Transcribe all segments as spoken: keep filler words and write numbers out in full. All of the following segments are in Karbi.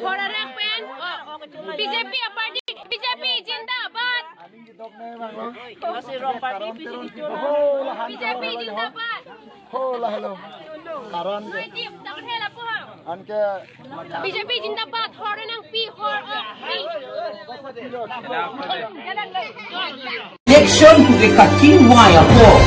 Hor arang pen, oh, B J P a party, B J P zindabad. B J P zindabad. Hola, hello. Karan ke. Anke B J P zindabad, hor nangpi, hor, oh, free. Election pu ke kachingvai apot,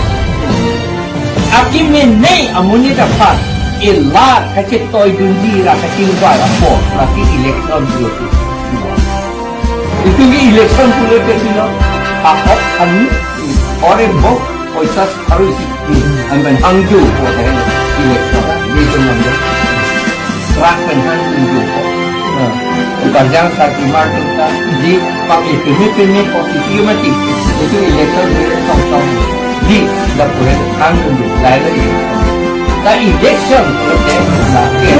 akeme nei amonit aphan elar kachetoidunji ra kachingvai apot, lasi election pulote. Itum ke election pulote silo, ahok kami, ore bok, poisa separuh isi, amban hangjo ko election, di tum amban. Rak pen hangjo ko. Tukar jang sa timar tuta di pang ipimi pimi posisi mati. Itum election dua ribu dua puluh di dapur hangjo lai lai. Ta election ke na ke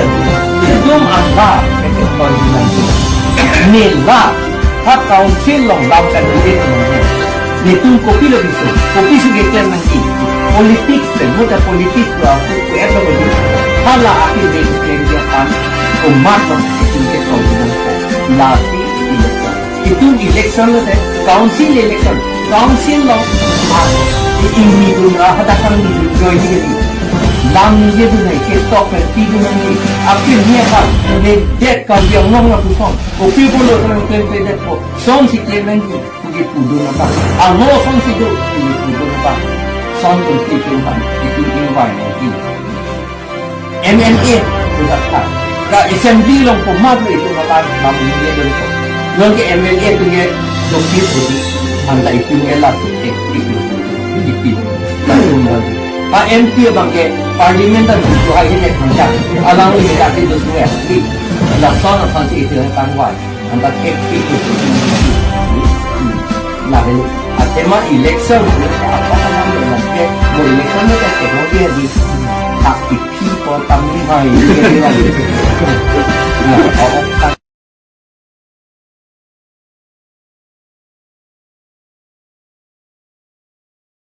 itum amba ke ke pon nanti. Nila ha council along lam candidate nanti. Netum kopilo bisu, kopi su ke nanti. Politics le, muda politics lo aku ku eto ko. Hala api de ke dia pan, umat lo ke ke pon nanti. Lasi election. Itum election lote council election. Council along, ah, ingni dun ra, hadak kangni dun join ke di. Lam ningje dun nai, ketok pen pidun nangji. Aphi niya ka, ne det ka biang nong na pusong. Kopi pulo sang klem pe det ko. Songsi klem nangji, puji pudun apa. Alo songsi do, puji pudun apa. Song pen pidun pan, itum ingvai nangji. M L A sudah tak. Ka assembly along komat lo itum alam lam ningje dun ko. Non ke M L A atum ke dokti pudi. Anta itum ke la tu ek itum pudi. Ipi. Lalu lagi. Pa M P abang ke parliament dan tu hai ke khangja. Alang ini kaki tu semua. Lason akan si itum tangwai. Anta ek itum pudi. Lalu, atema election, apa kan nama election? Mo election mo ke teknologi di. Tapi people kami hai. Na, oh,